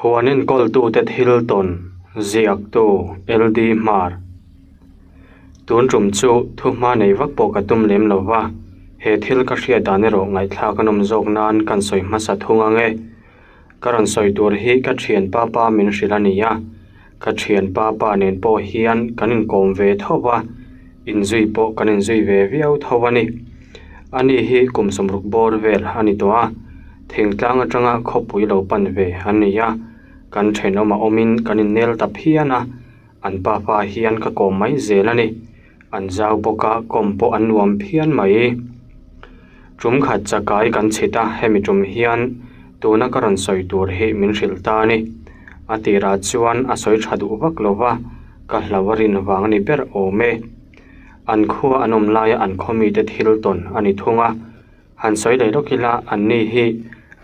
Huan enkawltute thil tawn ziaktu LD Hmar. Tun tum chu thuhma nei vak pawh ka tum lem lo va, he thil ka hriat dan erawh ngaihthlak a nawm zawk nan kan sawi hmasa thung ang e. Ka rawn sawi tur hi ka thianpa pa min hrilh a ni a, ka thianpa pa nen pawh hian kan inkawm ve tho va, inzui pawh kan inzui ve viau tho a ni. Ani hi kum sawmruk bawr vel a ni tawh a, thingtlang atanga khawpui lo pan ve a ni a, kan thenawm a awmin kan innel ta phian a, an pa pa hian ka kawm mai zel a ni. An zau bawk a, kawm pawh an nuam phian mai. Tum khat chakai kan chhit a, hemi tum hian tuna ka rawn sawi tur hi min hrilh ta a ni. A tirah chuan a sawi tha duh vak lo va, ka hlau a rin vang a ni ber awm e. An khua an awm laia an khaw mite thil tawn a ni thung a. Han sawi leh lawk ila anni hi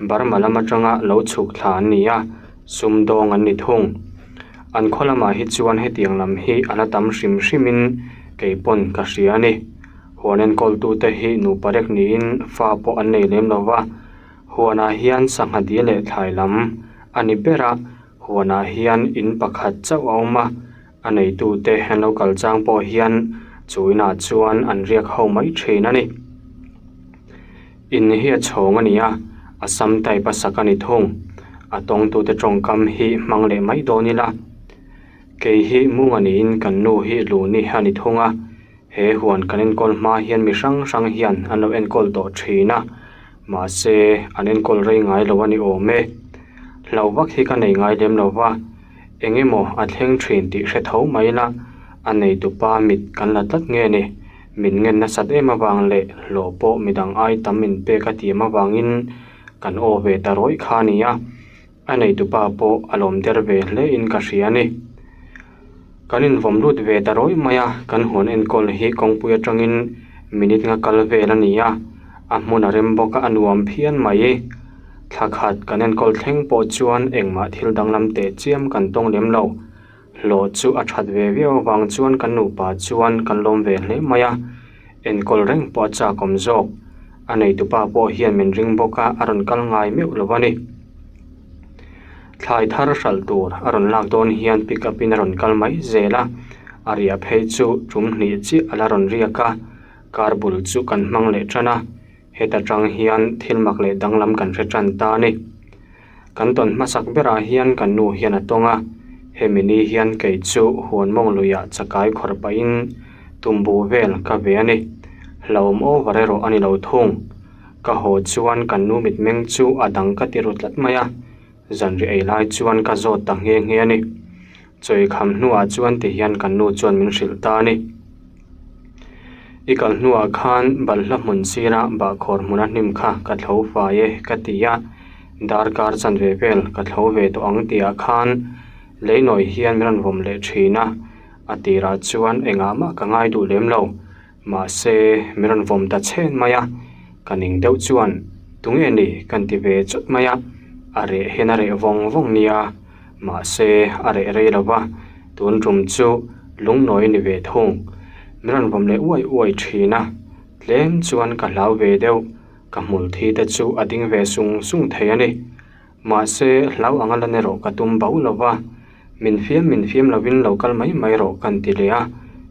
Burma lam atanga lo chhuk thla an ni a, sumdawng an ni thung. An khaw lamah hi chuan hetiang lam hi a la tam hrim hrimin kei pawn ka hria a ni. Huan enkawltute hi nupa rek niin fa pawh an nei lem lo va, huanah hian sangha dil leh thlai lam a ni ber a, huanah hian in pakhat chauh a awm a, A neitute an lo kal chang pawh hian chu inah chuan an riak ho mai thin a ni. In hi a chhawng a ni a, a sam type a sak a ni thung. A tawngtute tawngkam hi hmang leh mai dawn ila. Kei hi Munga niin kan nu hi Luni a ni thung a, he huan kan enkawl hma hian mi hrang hrang hian an lo enkawl tawh thin a, mahse an enkawl rei ngai lo a ni awm e. Hlauh vak hi ka nei ngai lem lo va. Eng emaw a thleng thin tih hre tho mai ila, a neitupa mit kan la tlat nge ni? Min ngen nasat em avang leh hlawh pawh midang ai tam min pek a tih em avangin kan aw ve ta rawih kha a ni a, a neitupa pawh a lawm der ve hle in ka hria a ni. Kan invawm lut ve ta rawih mai a, kan huan enkawl hi kawngpui atangin minute nga kal vel a ni a, a hmun a rem bawk a, a nuam phian mai. Thla khat kan enkawl thleng pawh chuan engmah thil danglam teh chiam kan tawng lem lo. Hlawh chu a that ve viau avang chuan kan nupa chuan kan lawm ve hle mai a, enkawl reng pawh a chak awm zawk. A neitupa pawh hian min ring bawk a, a rawn kal ngai meuh lo a ni. Thlai thar hralh tur a rawn lak dawn hian pick up in a rawn kal mai zel a, a riah phei chu tum hnih chiah a la rawn riak a, car bul chu kan hmang leh tan a. Heta tang hian thil mak leh danglam kan hre tan ta a ni. Kan tawn hmasak berah hian kan nu hian a tawng a, hemi ni hian kei chu huan mawng luiah chakai khawrh pahin tumbu vel ka ve a ni. Hlauhawm over erawh a ni lo thung. Ka haw chuan kan nu mitmeng chu a dang ka ti ru tlat mai a, zanriah ei lai chuan ka zawt ta nghe nghe a ni. Chawi kham hnuah chuan ti hian kan nu chuan min hrilh ta a ni. I kal hnuah khan balhla hmun sira bahkhawr hmuna hnim kha ka thlo fai e ka ti a, darkar chanve vel ka thlo ve tawh ang tihah khan leinawi hian min rawn vawm leh thin a, a tirah chuan engah mah ka ngai duh lem lo. Mahse, min rawn vawm ta chhen mai a, ka ning deuh chuan tunge ni kan ti ve chawt mai a, a reh hian a reh vawng vawng nia, mahse a reh rei lo va, tun tum chu lungnawi ni ve thung. Min rawn vawm leh uai uai thin a, tlem chuan ka hlau ve deuh, ka hmul thi te chu a ding ve sung sung thei a ni. Mahse, hlau anga lan erawh ka tum bauh lo va, min fiam min fiam lovin lo kal mai mai rawh kan ti leh a,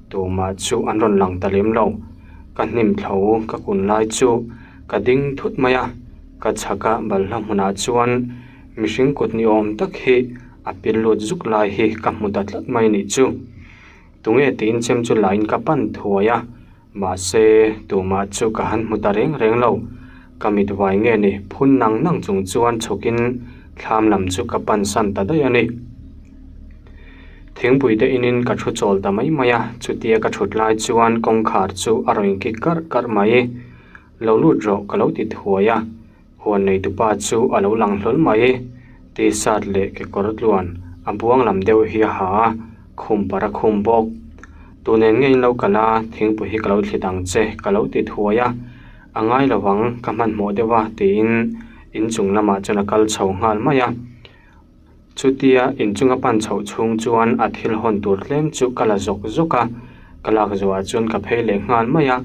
tumah chu an rawn lang ta lem lo. Ka hnim thlo ka kun lai chu ka ding thut mai a, ka chhaka balhla hmunah chuan mihring kut ni awm tak hi a pil lut zuk lai hi ka hmu ta tlat mai nih chu. Tunge tiin chem chu lain ka pan thuai a, Mahse, tumah chu ka han hmu ta reng reng lo. Ka mit vai nge ni, phun nang nang chung chuan chhukin thlam lam chu ka pan san ta daih a ni. Thingpui te inin ka thu chawl ta mai mai a, chutia ka thut lai chuan kawngkhar chu a rawn kik karh karh mai. Lo lut rawh ka lo ti thuai a. Huan neitupa chu a lo lang hlawl mai. T-shirt leh kekawr tluan a buang lam deuh hi a ha a, khum par a khum bawk. Tun eng nge in lo kal a, thingpui hi ka lo thlit ang che ka lo ti thuai a, a ngai lo vang ka hmanhmawh deuh a tiin inchung lamah chuan a kal chho nghal mai a. Chutia inchunga pan chhoh chhung chuan a thil hawn tur tlem chu ka la zawk zawk a, ka lak zawhah chuan ka phei leh nghal mai a,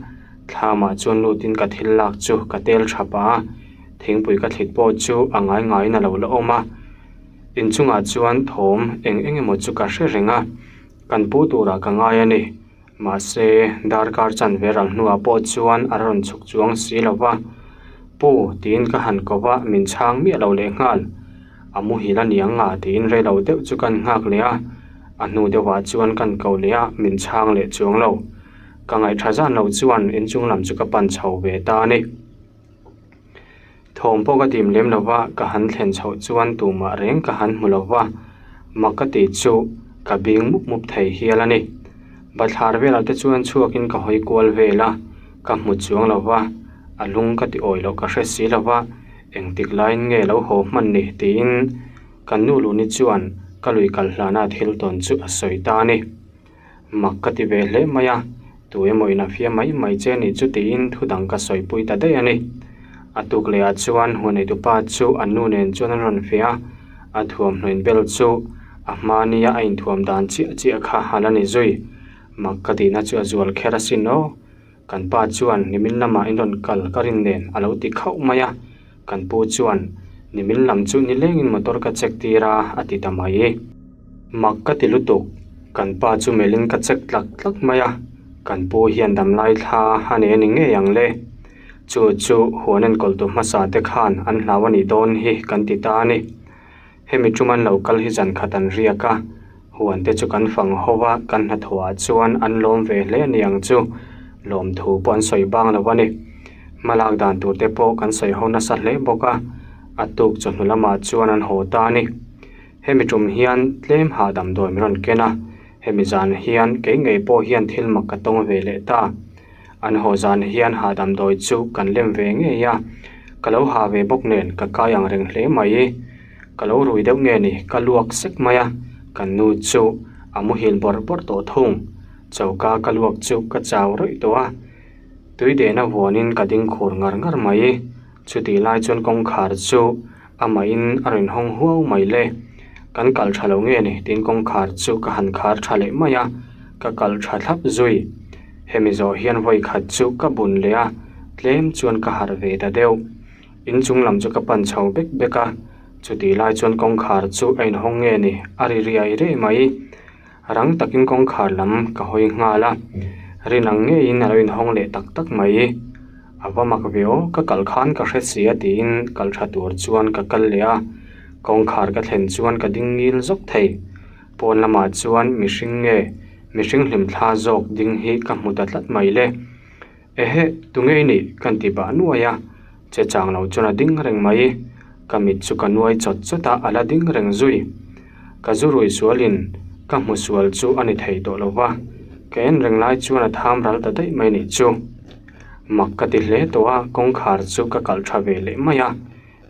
thlamah chuan lutin ka thil lak chu ka tel tha pah a, thingpui ka thlit pawh chu a ngai ngaiin a lo la awm a. Inchungah chuan thawm eng eng emaw chu ka hre reng a, kan pu turah ka ngai a ni. Mahse, darkar chanve ral hnuah pawh chuan a rawn chhuk chuang si lo va. Pu, tiin ka han ko va, min chhang miah lo lehnghal. A muhil a niang a tiin rei lo deuh chu kan nghak leh a, a hnu deuhah chuan kan ko leh a, min chhang leh chuang lo. Ka ngaihṭha zan lo chuan inchung lam chu ka pan chho ve ta a ni. Thawm pawh ka dim lem lo va, ka han thlen chhoh chuan tumah reng ka han hmu lo va, mak ka tih chu ka bing mup mup thei hial a ni. Bathlar velah te chuan chhuakin ka hawi kual vel a, ka hmu chuang lo va, a lung ka ti awi loh ka hre si lo va, engtik laiin nge lo haw hman ni tiin kan nu Luni chuan ka lui kal hlana thil tawn chu a sawi ta a ni. Mak ka ti ve hle mai a, tu emaw in a fiam mai mai che nih chu tiin thu dang ka sawipui ta daih a ni. A tuk leh ah chuan huaneitu pa chu a nu nen chuan an rawn fiah a, a thuamhnaw inbel chu a hmania a inthuam dan chiah chiah kha a la ni zui. Mak ka tihna chu a zual kher asin aw. Kan pa chuan nimin lamah in rawn kal ka rin nen a lo ti khauh mai a, kan pu chuan nimin lam chu nilengin motor ka check tir a a ti ta mai. Mak ka ti lutuk, kan pa chu melhin ka check tlak tlak mai a, kan pu hian damlai thla a nei a ni ngei ang le. Chu chu huan enkawltu hmasa te khan an hlau a nih dawn hi kan ti ta a ni. Hemi tum an lo kal hi zan khat an riak a, huan te chu kan fang ho a, kan hnathawh ah chuan an lawm ve hle a ni ang chu, lawmthu pawh an sawi bang lo a ni. Hmalak dan tur te pawh kan sawi ho nasa hle bawk a, a tuk chawhnu lamah chuan an haw ta a ni. Hemi tum hian tlem hahdam dawi min rawn ken a, hemi zan hian kei ngei pawh hian thil mak ka tawng ve leh ta. An haw zan hian hahdam dawi chu kan lem ve ngei a, ka lo ha ve bawk nen ka kai ang reng hle mai. Ka lo rui deuh nge ni ka luak sek mai a, kan nu chu a muhil bawrh bawrh tawh thung. Choka ka luak chu ka chau rawih tawh a, tui dehna vuanin ka ding khur ngar ngar mai. Chutih lai chuan kawngkhar chu amahin a rawn hawng huau mai le. Kan kal tha lo nge ni tiin kawngkhar chu ka han khar tha leh mai a, ka kal tha thlap zui. Hemi zawh hian vawi khat chu ka bun leh a, tlem chuan ka harh ve ta deuh. Inchung lam chu ka pan chho bek bek a, chutih lai chuan kawngkhar chu a inhawng nge ni a ri riai riai mai. Rang takin kawngkhar lam ka hawi nghal a, rin ang ngeiin a lo inhawng leh tak tak mai. A va mak ve aw, ka kal khan ka hre si a tiin kal tha tur chuan ka kal leh a, kawngkhar ka thlen chuan ka ding ngil zawk thei. Pawn lamah chuan mihring nge mihring hlimthla zawk ding hi ka hmu ta tlat mai le. Ehe, tunge i nih? Kan ti bah nuai a, che chang lo chuan a ding reng mai. Ka mit chu ka nuai chawt chawt a, a la ding reng zui. Ka zu rui sualin ka hmu sual chu a ni thei tawh lo va, ka en reng lai chuan a tham ral ta daih mai nih chu. Mak ka ti hle tawh a, kawngkhar chu ka kalh tha ve leh mai a,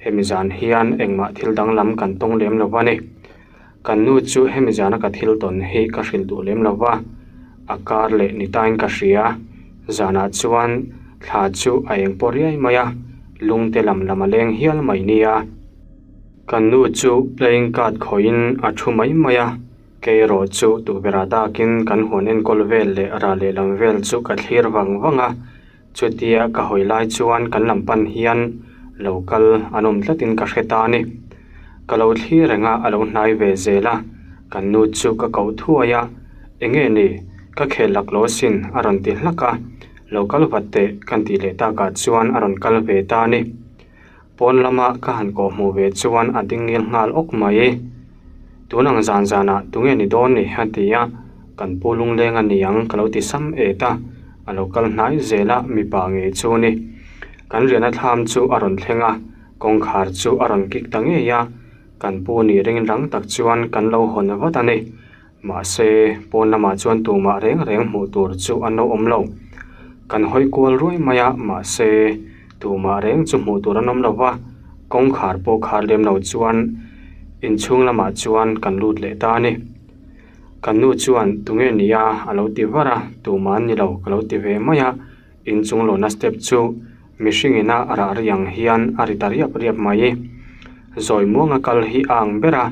hemi zan hian engmah thil danglam kan tawng lem lo va ni. Kan nu chu hemi zana ka thil tawn hi ka hrilh duh lem lo va, a kar leh ni tain ka hria. Zanah chuan thla chu a eng pawh riai mai a, lungte lam lam a leng hial mai nia. Kan nu chu playing card khawihin a thu mai mai a, kei erawh chu tukverh dakin kan huan enkawl vel leh rah lehlam vel chu ka thlir vang vang a. Chutia ka hawi lai chuan kan lam pan hian lo kal an awm tlatin ka hre ta a ni. Ka lo thlir reng a, a lo hnai ve zel a, kan nu chu ka koh thuai a, Enge ni, ka khel laklawh asin a rawn ti hlak a, lo kal vat teh kan tih leh takah chuan a rawn kal ve ta a ni. Pawn lama ka han kawh hmuh ve chuan a ding ngil nghal awk mai. Tun ang zan zanah tunge ni dawn ni a ti a, kan pu lungleng a ni ang ka lo ti sam et a, a lo kal hnai zel a mipa ngei chu ni. Kan riahna thlam chu a rawn thleng a, kawngkhar chu a rawn kik ta ngei a, kan pu nih ring rang tak chuan kan lo hawn vat a ni. Mahse, pawn lamah chuan tumah reng reng hmuh tur chu an lo awm lo. Kan hawi kual ruai mai a, mahse, tumah reng chu hmuh tur an awm lo va, kawngkhar pawh khar lem lo chuan inchhung lamah chuan kan lut leh ta a ni. Kan nu chuan tunge ni a a lo ti var a, tumah an ni lo ka lo ti ve mai a, inchung lawna step chu mihring ina a rah ri ang hian a ri ta riap riap mai. Zawi muanga kal hi a ang ber a,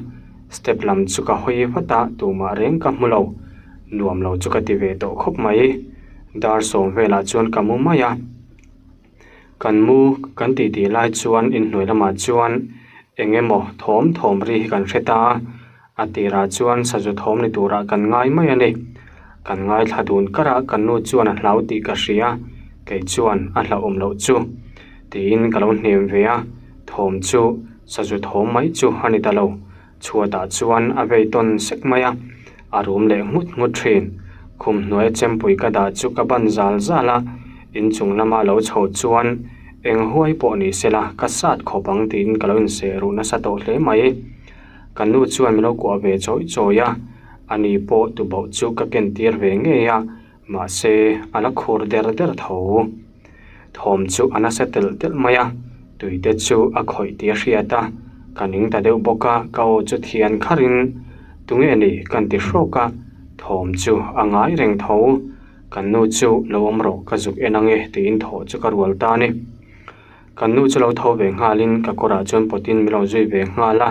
step lam chu ka hawi vat a, tumah reng ka hmu lo. Nuam lo chu ka ti ve tawh khawp mai. Dar sawm velah chuan ka mu mai a. Kan mu kan tih tih lai chuan inhnuai lamah chuan. Eng emaw thawm thawm ri hi kan hre ta a, a tirah chuan sazu thawm ni turah kan ngai mai a ni. Kan ngaithla dun kar a, kan nu chuan a hlau tih ka hria, kei chuan a hlauhawm loh chu tiin ka lo hnem ve a, thawm chu sazu thawm mai chu a ni ta lo. Chhuatah chuan a vei tawn sek mai a, a rum leh nghut nghut thin. Khum hnuaia chempui ka dah chu ka ban zal zal a, inchung lama lo chho chuan eng huai pawh ni sela ka sat khawp ang tiin ka lo inseh ruh nasa tawh hle mai. Ka nu chuan min lo kuah ve chawi chawi a, ani pawh tubauh chu ka ken tir ve ngei a, mahse a la khur der der tho. Thawm chu a nasa telh telh mai a, tui te chu a khawih tih a hriat a, ka ning ta deuh bawk a, ka aw chu thian kharin tunge ni kan ti hrawk a, thawm chu a ngai reng tho, kan nu chu lo awm rawh ka zuk en ange tiin thawh chu ka rual ta a ni. Kan nu chu lo tho ve nghalin ka kawrah chuan pawtin min lo zui ve nghal a,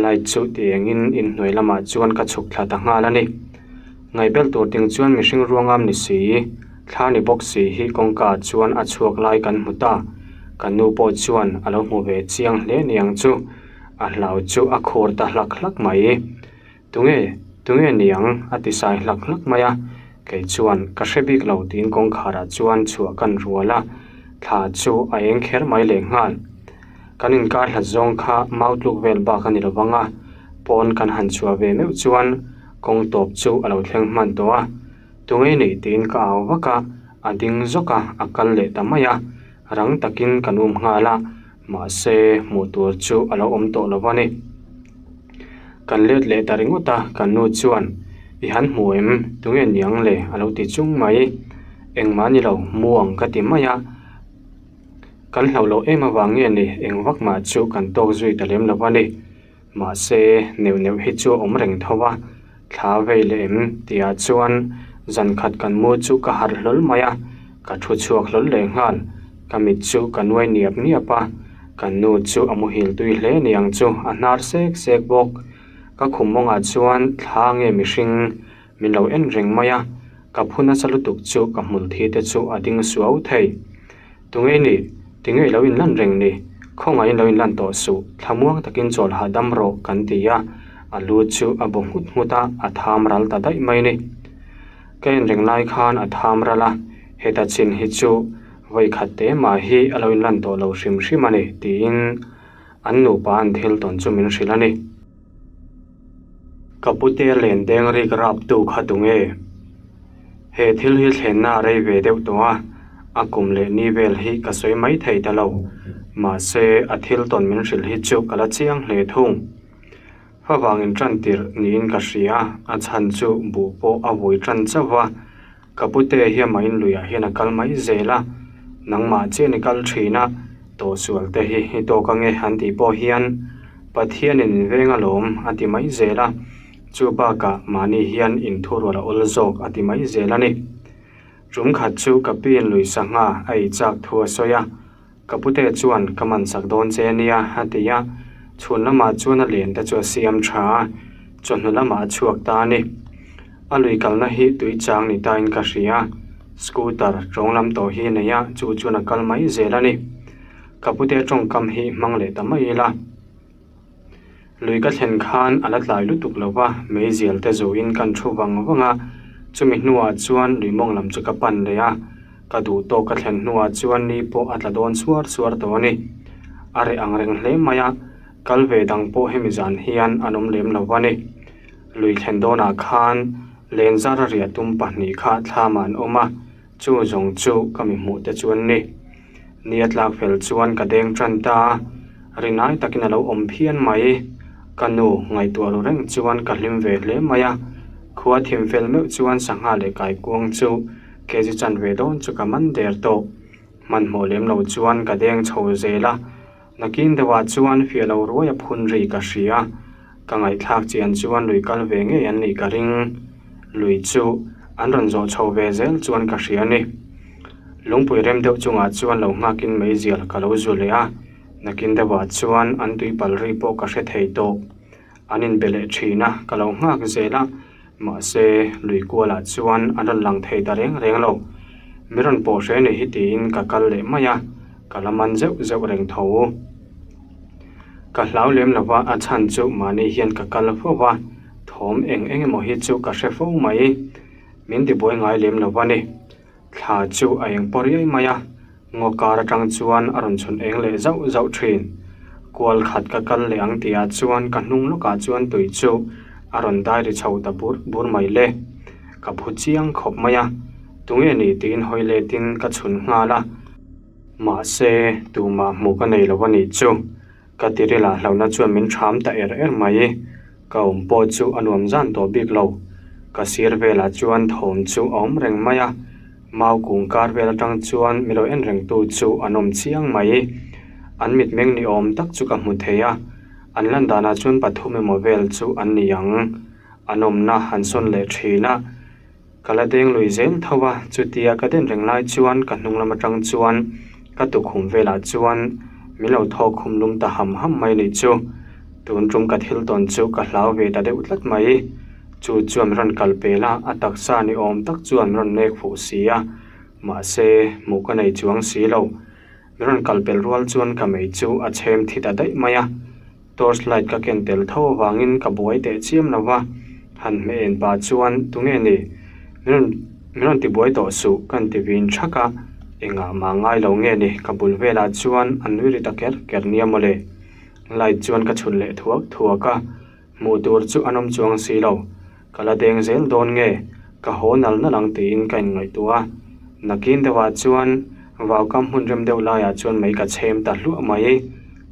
light chu ti engin inhnuai lamah chuan ka chhuk thla ta nghal a ni. Ngaihbel tur ting chuan mihring ruangam ni si, thla ni bawk si hi kawngka ah chuan a chhuak lai kan hmu ta. Kan nu pawh chuan a lo hmu ve chiang hle niang chu, a hlau chu a khur ta hlak hlak mai. Tunge? Tunge niang? a ti sai hlak hlak mai a, kei chuan ka hre bik lo tiin kawngkharah chuan chhuah kan rual a, thla chu a eng kher mai leh nghal. Kan inkar hlat zawng kha mau tluk vel bak a ni lo vang a, pawn kan han chhuah ve meuh chuan kawng tawp chu a lo thleng hman tawh a, Tunge nih? tiin ka au vak a, a ding zawk a, a kal leh ta mai a, rang takin kan um nghal a, mahse hmuh tur chu a lo awm tawh lo va ni. Kan let leh ta ringawt a, kan nu chuan I han hmu em? Tunge niang le? a lo ti chung mai. Engmah ni lo, mu ang ka ti mai a. Kan hlauh loh em avang nge ni, eng vak mah chu kan tawk zui ta lem lo va ni. Mahse, neuh neuh hi chu a awm reng tho a, thla vei leh em tihah chuan zan khat kan mu chu ka harh hlawl mai a, ka thu chhuak hlawl leh nghal. Ka mit chu ka nuai niap niap a, kan nu chu a muhil tui hle niang chu a hnar sek sek bawk. Ka khum mawngah chuan thla nge mihring min lo en reng mai a, ka phu nasa lutuk chu ka hmul thi te chu a ding suau thei. Tunge nih? Tinge i lo inlan reng ni? Khawngaihin lo inlan tawh suh, thlamuang takin chawl hahdam rawh kan ti a, a lu chu a bu nghut nghut a, a tham ral ta daih mai ni. Ka en reng lai khan a tham ral a, heta chin hi chu vawi khat te mah hi a lo inlan tawh lo hrim hrim a ni tiin an nupa an thil tawn chu min hrilh a ni. Ka pute len deng rik rap tu kha tunge? He thil hi thlenna a rei ve deuh tawh a, a kum leh ni vel hi ka sawi mai thei ta lo. Mahse, a thil tawn min hrilh hi chu ka la chiang hle thung. Favangin tan tirh niin ka hria, a chhan chu buh pawh a vui tan chauh va. Ka pute hi amah in luiah hian a kal mai zel a, nangmah chian i kal thin a, tawhsual te hi i tawk ange an tih pawh hian Pathianin in veng alawm a ti mai zel a. Chu bakah mahni hian inthurual a awl zawk a ti mai zel a ni. Tum khat chu ka piin lui sangha a ei chak thu a sawi a, ka pute chuan ka man sak dawn che nia a ti a, chhun lamah chuan a len te chu a siam tha a, chawhnu lamah a chhuak ta a ni. A lui kalna hi tui chang ni tain ka hria, scooter tawng lam tawh hi a nei a, chu chuan a kal mai zel a ni. Ka pute tawngkam hi hmang leh ta mai ila. Lui ka thlen khan a la tlai lutuk lo va, meizial te zuin kan thu vang vang a, chumi hnuah chuan lui mawng lam chu ka pan leh a, ka duh tawk ka thlen hnuah chuan ni pawh a tla dawn suar suar tawh a ni. A reh ang reng hle mai a, kal ve dang pawh hemi zan hian an awm lem lo va ni. Lui thlen dawnah khan len zar a riah tum pahnih kha thlamah an awm a, chu zawng chu ka mi hmuh te chu an ni. Ni a tlak fel chuan ka deng tan ta a, rinai takin a lo awm phian mai. Ka nu ngaihtuah ru reng chuan ka hlim ve hle mai a, khua thim fel meuh chuan sangha leh kaikuang chu kg chanve dawn chu ka man der tawh. Hmanhmawh lem lo chuan ka deng chho zel a, nakin deuhah chuan fiah lo ruai a phun ri ka hria. Ka ngaihthlak chian chuan lui kal ve ngei an nih ka ring. Lui chu an rawn zawh chho ve zel chuan ka hria a ni. Lungpui rem deuh chungah chuan lo nghakin meizial ka lo zu leh a, nakin deuhah chuan an tuipal ri pawh ka hre thei tawh. An inbe leh thin a, ka lo nghak zel a, mahse lui kualah chuan an rawn lang thei ta reng reng lo. Mi rawn pawh hre ni hi tiin ka kal leh mai a, ka la man zeuh zeuh reng tho. Ka hlau lem lo va, a chhan chu mahni hian ka kal fo va, thawm eng eng emaw hi chu ka hre fo mai. Min tibuai ngai lem lo va ni. Thla chu a eng pawh riai mai a, ngaw kar atang chuan a rawn chhun eng leh zauh zauh thin. Kual khat ka kal leh ang tihah chuan ka hnung lawkah chuan tui chu a rawn dai ri chho ta bur bur mai le. Ka phu chiang khawp mai a, tunge ni tiin hawi letin ka chhun nghal a. Mahse, tumah hmuh ka nei lo a nih chu. Ka tiril ah hlauhna chuan min ṭham ta er er mai. Ka awm pawh chu a nuam zan tawh bik lo. Ka sir velah chuan thawm chu a awm reng mai a. Mau kung kar vel atang chuan mi lo en reng tu chu an awm chiang mai. An mitmeng ni awm tak chu ka hmu thei a. An lan danah chuan pathum emaw vel chu an ni ang. An awmna an sawn leh thin a. Ka la deng lui zel tho a, chutia ka den reng lai chuan ka hnung lam atang chuan ka tukhum velah chuan min lo thawk khum lum ta ham ham mai nih chu. Tun tum ka thil tawn chu ka hlau ve ta deuh tlat mai. Chu chuan rawn kal pel a, a taksa ni awm tak chuan rawn nek fuh si a, mahse hmuh ka nei chuang si lo. Min rawn kal pel rual chuan ka mei chu a chhem thi ta daih mai a. Torch light ka ken tel tho avangin ka buai teh chiam lo va, han hmeh en pah chuan tunge ni? Min rawn min rawn tibuai tawh suh ka inti vin thak a, engah mah ngai lo nge ni ka bul velah chuan a nui ri ta ker ker nia mawle. Light chuan ka chhun leh thuak thuak a, hmuh tur chu an awm chuang si lo. Ka la deng zel dawn nge? Ka haw nal nal ang tiin ka inngaihtuah a. Nakin deuhah chuan vaukam hmun rem deuh laiah chuan mei ka chhem ta hluah mai.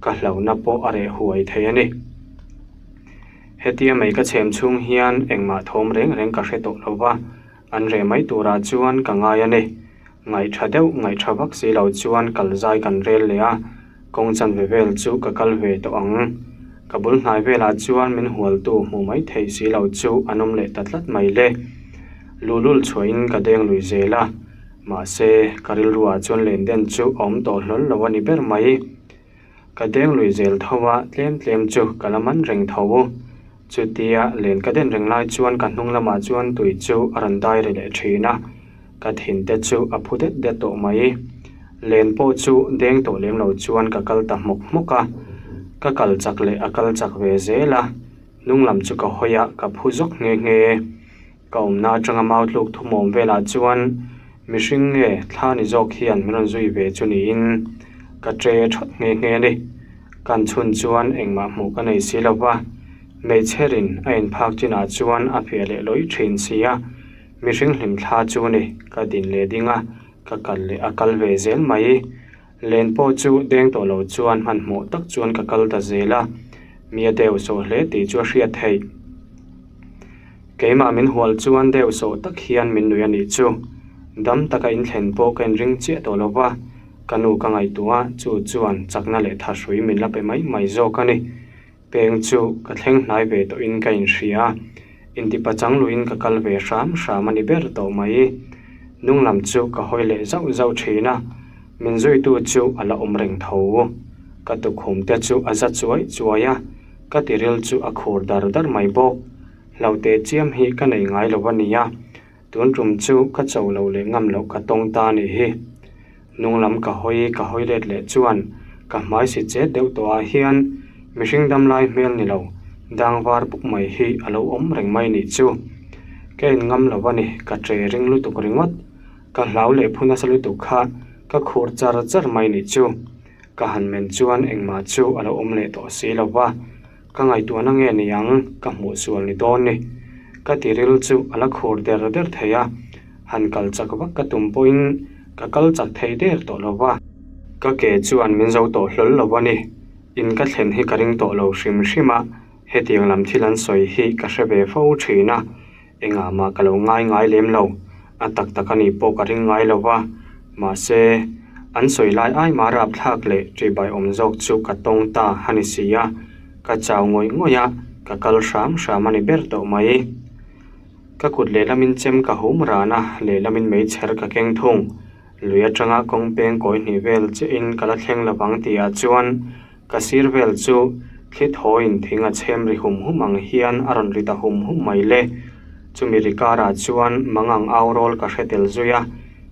Ka hlauhna pawh a reh huai thei a ni. Hetia mei ka chhem chhung hian engmah thawm reng reng ka hre tawh lo va, an reh mai turah chuan ka ngai a ni. Ngaihṭha deuh ngaihṭha vak si lo chuan kal zai kan rel leh a, kawng chanve vel chu ka kal ve tawh ang. Ka bul hnai velah chuan min hualtu hmuh mai theih si lo chu an awm leh ta tlat mai le. Luhlul chhuahin ka deng lui zel a, mahse ka rilruah chuan len den chu a awm tawh hlawl lo a ni ber mai. Ka deng lui zel tho a, tlem tlem chu ka la man reng tho. Chutia len ka den reng lai chuan ka hnung lamah chuan tui chu a rawn dai ri leh thin a, ka thin te chu a phu det det tawh mai. Len pawh chu deng tawh lem lo chuan ka kal ta hmawk hmawk a, ka kal chak leh a kal chak ve zel a, hnung lam chu ka hawi a, ka phu zawk nghe nghe. Ka awmna atanga mau tluk thumawm velah chuan mihring nge thla ni zawk hian min rawn zui ve chu niin ka tre thawt nghe nghe a ni. Kan chhun chuan engmah hmuh ka nei si lo va, hmeichherin a inphak chinah chuan a fiah leh lawih thin si a, mihring hlim thla chu ni ka din leh ding a, ka kal leh a kal ve zel mai. Len pawh chu deng tawh lo chuan hmanhmawh tak chuan ka kal ta zel a, mi a deuh sawh hle tih chu a hriat theih. Keimah min hual chuan deuh sawh tak hian min nui a nih chu. Dam taka inthlen pawh ka inring chiah tawh lo va, ka nu ka ngaihtuah a, chu chuan chakna leh thahrui min la pe mai mai zawk a ni. Peng chu ka thleng hnai ve tawhin ka inhria a, intipachang luiin ka kal ve hram hram a ni ber tawh mai. Hnung lam chu ka hawi leh zauh zauh thin a, min zuitu chu a la awm reng tho. Ka tukhum te chu a za chuai chuai a, ka tiril chu a khur dar dar mai bawk. Hlauhteh chiam hi ka nei ngai lo a nia, tun tum chu ka cho loh leh ngam loh ka tawng ta a nih hi. Hnung lam ka hawi ka hawi let leh chuan ka hmai si chet deuh tawh ah hian mihring dam lai hmel ni lo dang var buk mai hi a lo awm reng mai nih chu. Ka en ngam lo a ni, ka tre ring lutuk ringawt. Ka hlau leh phu nasa lutuk kha ka khur char char mai nih chu. Ka han men chuan engmah chu a lo awm leh tawh si lo va, ka ngaihtuahna nge ni ang ka hmuh sual ni dawn ni. Ka tiril chu a la khur der der thei a, han kal chak vak ka tum pawhin ka kal chak thei der tawh lo va. Ka ke chuan min zo tawh hlawl lo a ni. In ka thlen hi ka ring tawh lo hrim hrim a, hetiang lam thil an sawi hi ka hre ve fo thin a, Engah mah ka lo ngai ngai lem lo, a tak tak a nih pawh ka ring ngai lo va, mahse, an sawi lai ai mah rapthlak leh ṭihbai awm zawk chu ka tawng ta a ni si a, ka chau ngawih ngawih a, ka kal hram hram a ni ber tawh mai. Ka kut lehlamin chem ka hum ran a, lehlamin meichher ka keng thung. Lui atanga kawng peng kawi hnih vel chiahin ka la thleng lovang tihah chuan Ka sir vel chu thli thawiin thing a chhem ri hum hum ang hian a rawn ri ta hum hum mai le. Chumi ri karah chuan mangang au rawl ka hre tel zui a,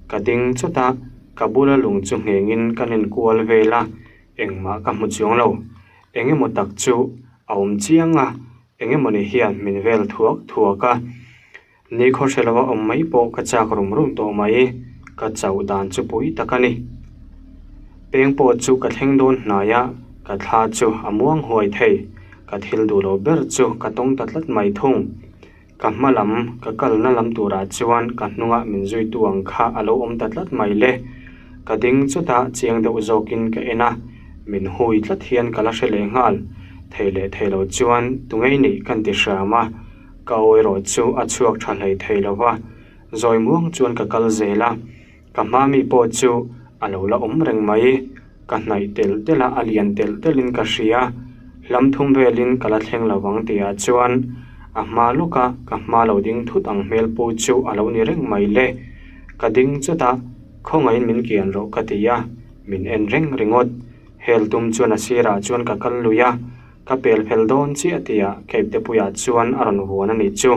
ka ding chawt a, ka bula lung chu nghengin ka nen kual vel a, engmah ka hmu chuang lo. Eng emaw tak chu a awm chiang a, eng emaw ni hian min vel thuak thuak a. Nikhaw hre lova awm mai pawh ka chak rum rum tawh mai, ka chauh dan chu pui tak a ni. Peng pawh chu ka thleng dawn hnai a, ka thla chu a muang huai thei, ka thil duh lo ber chu ka tawng ta tlat mai thung. Ka hma lam, ka kalna lam turah chuan ka hnungah min zuitu ang kha a lo awm ta tlat mai le. Ka ding chutah chiang deuh zawkin ka en a, min hui tlat hian ka la hre leh nghal. Thei leh thei lo chuan tungei nih kan ti hram a, ka aw erawh chu a chhuak tha hlei thei lo va, zawi muang chuan ka kal zel a. Ka hma mi pawh chu a lo la awm reng mai. Ka hnaih telh telh a, a lian telh telhin ka hria. Hlam thum velin ka la thleng lo vang tihah chuan a hma lawka ka hma lo ding thut ang hmel pu chu a lo ni reng mai le. Ka ding chawt a, khawngaihin min kian rawh ka ti a, min en reng ringawt. Hel tum chuan a sirah chuan ka kal lui a. Ka pel fel dawn chiah tihah Cape te puiah chuan a rawn vuan a nih chu.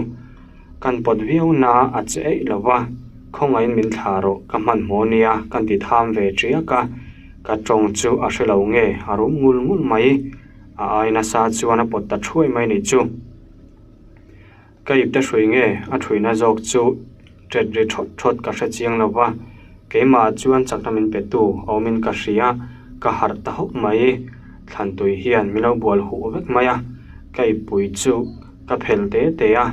Kan pawt viau na a che eih lo va, khawngaihin min thlah rawh ka hmanhmawh nia kan ti tham ve tiak a, ka tawng chu a hre lo nge a rum ngul ngul mai. A ai nasa chuan a pawt ta thuai mai nih chu. Ka ipte hrui nge a thuina zawk chu ṭet ri ṭhawt ṭhawt ka hre chiang lo va, keimah chuan chakna min petu a awmin ka hria, ka harh ta hawk mai. Thlantui hian min lo bual huh vek mai a, ka ippui chu ka phel te te a,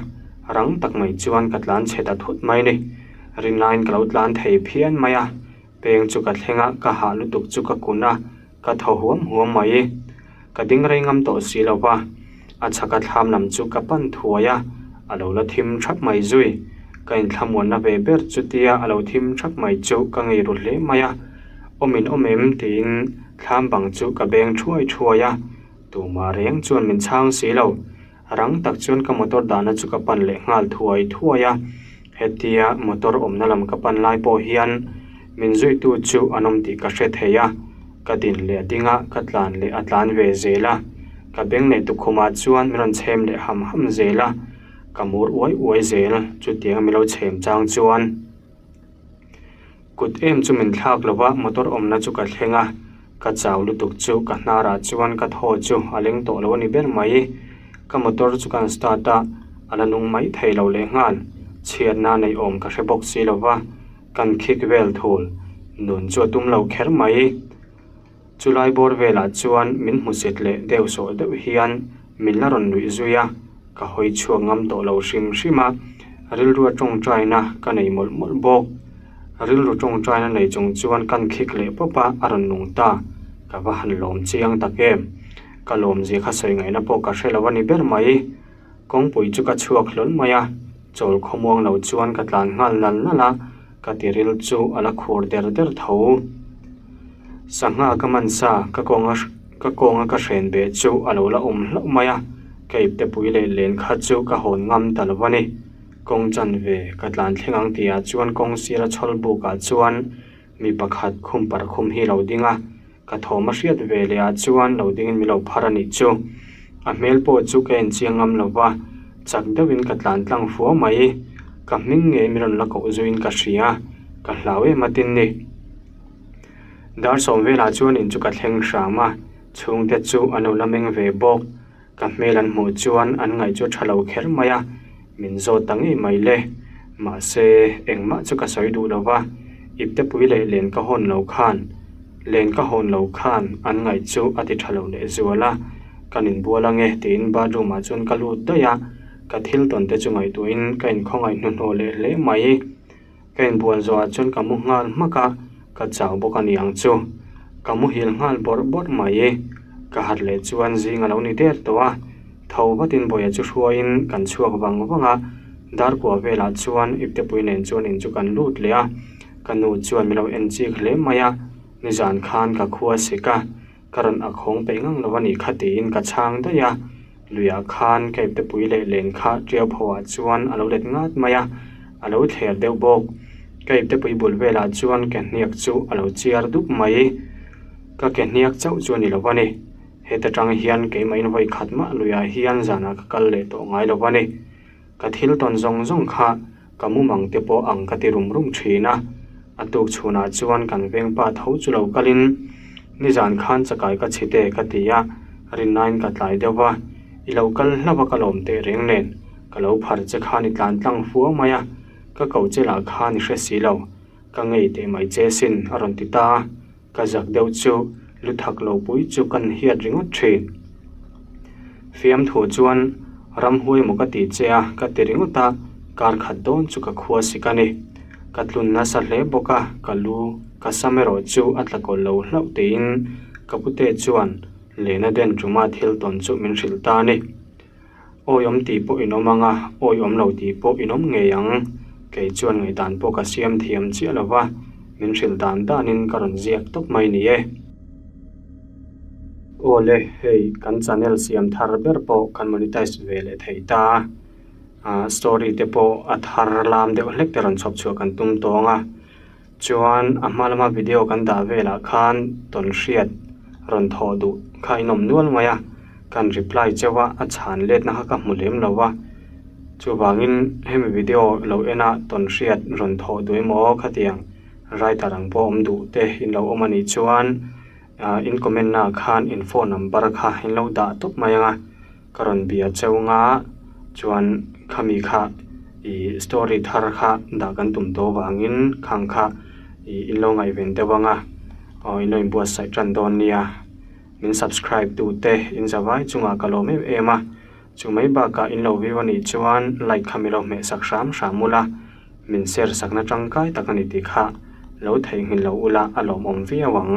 rang tak mai chuan ka tlan chhe ta thut mai ni. Rinlaiin ka lo tlan thei phian mai a, peng chu ka thleng a, ka hah lutuk chu ka kun a, Ka thaw huam huam mai. Ka ding rei ngam tawh si lo va, a chhaka thlam lam chu ka pan thuai a, a lo la thim thap mai zui. Ka inthlamuanna ve ber chutia a lo thim thap mai chu ka ngei ru hle mai a. Awm in awm em tiin thlam bang chu ka beng thuai thuai a, tumah reng chuan min chhang si lo. Rang tak chuan ka motor dahna chu ka pan leh nghal thuai thuai a, hetia motor awmna lam ka pan lai pawh hian min zuitu chu an awm tih ka hre thei a, ka din leh a ding a, ka tlan leh a tlan ve zel a, ka beng leh tukhumah chuan min rawn chhem leh ham ham zel a, ka mur uai uai zel chutiang min lo chhem chang chuan. Kut em chu min thlak lo va, motor awmna chu ka thleng a, ka chau lutuk chu ka hnarah chuan ka thaw chu a leng tawh lo a ni ber mai. Ka motor chu kan start a, a la nung mai thei lo lehnghal, chhiatna neih awm ka hre bawk si lo va, kan khik vel thul nun chu a tum lo kher mai. Chulai bawr velah chuan min hmusit leh deuh sawh deuh hian min la rawn nuih zui a, ka hawi chhuak ngam tawh lo hrim hrim a, rilrua tawngtaina ka nei mawlh mawlh bawk. Rilru tawngtaina nei chung chuan kan khik leh pawp a, a rawn nung ta, ka va han lawm chiang tak em. Ka lawmzia kha sawi ngaihna pawh ka hre lo a ni ber mai. Kawngpui chu ka chhuak hlawl mai a, chawl khawmuang lo chuan ka tlan nghal nal nal a, ka tiril chu a la khur der der tho. Sangha ka man sa ka kawnga ka kawnga ka hren beh chu a lo la awm hlauh mai a, ka ipte pui leh len kha chu ka hawn ngam ta lo a ni. Kawng chanve ka tlan thleng ang tihah chuan kawng sira chhawl bukah chuan mi pakhat khum parkhum hi a lo ding a, Ka thawm a hriat ve leh ah chuan lo dingin min lo phar a nih chu. A hmel pawh chu ka en chiang ngam lo va, chak deuhin ka tlan tlang fua mai. Ka hming ngei min rawn la koh zuiin ka hria, ka hlau em a tin ni. Dar sawm velah chuan in chu ka thleng hram a, chhungte chu an lo la meng ve bawk. Ka hmel an hmuh chuan an ngaih chu a tha lo kher mai a, min zawt ta ngei mai le. Mahse, engmah chu ka sawi duh lo va, iptepui leh len ka hawn lo khan, len ka hawn lo khan an ngaih chu a ti tha lo leh zual a, kan inbual ange tiin bathroom ah chuan ka lut daih a, ka thil tawn te chu ngaihtuahin ka inkhawngaih hnuhnawh leh hle mai. Ka inbual zawhah chuan ka mu nghal hmak a, ka chau bawk a ni ang chu. Ka muhil nghal bawrh bawrh mai. Ka harh leh chuan zing a lo ni der tawh a, tho vatin Bawia chu hruaiin kan chhuak vang vang a, darkua velah chuan iptepui nen chuan in chu kan lut leh a, ka nu chuan min lo en chik hle mai a, nizan khan ka khua sik a, Ka rawn ak hawng peih ngang lo a nih kha tiin ka chhang daih a, luiah khan ka ipte pui leh len kha ṭiau pho ah chuan a lo let ngat mai a, a lo thler deuh bawk. Ka ipte pui bul velah chuan ke hniak chu a lo chiar dup mai. Ka ke hniak chauh chu a ni lo a ni. Heta tang hian keimahin vawi khat mah luiah hian zanah ka kal leh tawh ngai lo a ni. Ka thil tawn zawng zawng kha ka mumang te pawh ang ka ti rum rum thin a, a tuk chhunah chuan kan vengpa tho chu lo kalin nizan khan chakai ka chhi te ka ti a, Rinnain ka tlai deuh va, i lo kal hlauh a ka lawm teh reng nen, ka lo phar che khan i tlan tlang fua mai a, ka ko che lah khan i hre si lo, ka ngei teh mai che sin a rawn ti ta a, ka zak deuh chu lu thak lo pui chu kan hiat ringawt thin. Fiamthu chuan ramhuai maw ka ti che a ka ti ringawt a, kar khat dawn chu ka khua sik a ni. Ka tlun nasa hle bawk a, ka lu ka sam erawh chu a tla kawlh lo hlauh tiin ka pute chuan Lena den ṭuma thil tawn chu min hrilh ta a ni. Awiawm tih pawh in awm ang a, awiawm lo tih pawh in awm ngei ang. Kei chuan ngaihdan pawh ka siam thiam chiah lo va, min hrilh dan danin ka rawn ziak tawp mai ni e. Aw le, hei kan channel siam thar ber pawh kan monetize ve leh thei ta a, ah story te pawh a thar lam deuh hlek te rawn chhawp chhuah kan tum tawng a. Chuan a hma lama video kan dah velah khan tawn hriat rawn thawh duh kha in awm nual mai a, kan reply chauh a, a chhan letna kha ka hmu lem lo va. Chuvangin hemi video lo ena tawn hriat rawn thawh duh emaw khatiang writer ang pawh awm duh te in lo awm a nih chuan ah in comment naah khan in phone number kha in lo dah tawp mai ang a. Ka rawn bia cheu nga chuan khami kha ih story thar kha dah kan tum tawh avangin khang kha ih in lo ngaihven deuh ang a aw in lo inbuatsaih tan dawn nia min subscribe tu te in zavai chungah ka lawm em em a chu mai bakah in lo view anih chuan like kha mi lo hmeh sak hram hram ula min share sakna tangkai tak a ni tih kha lo theihnghilh lo ula a lawmawm viau ang.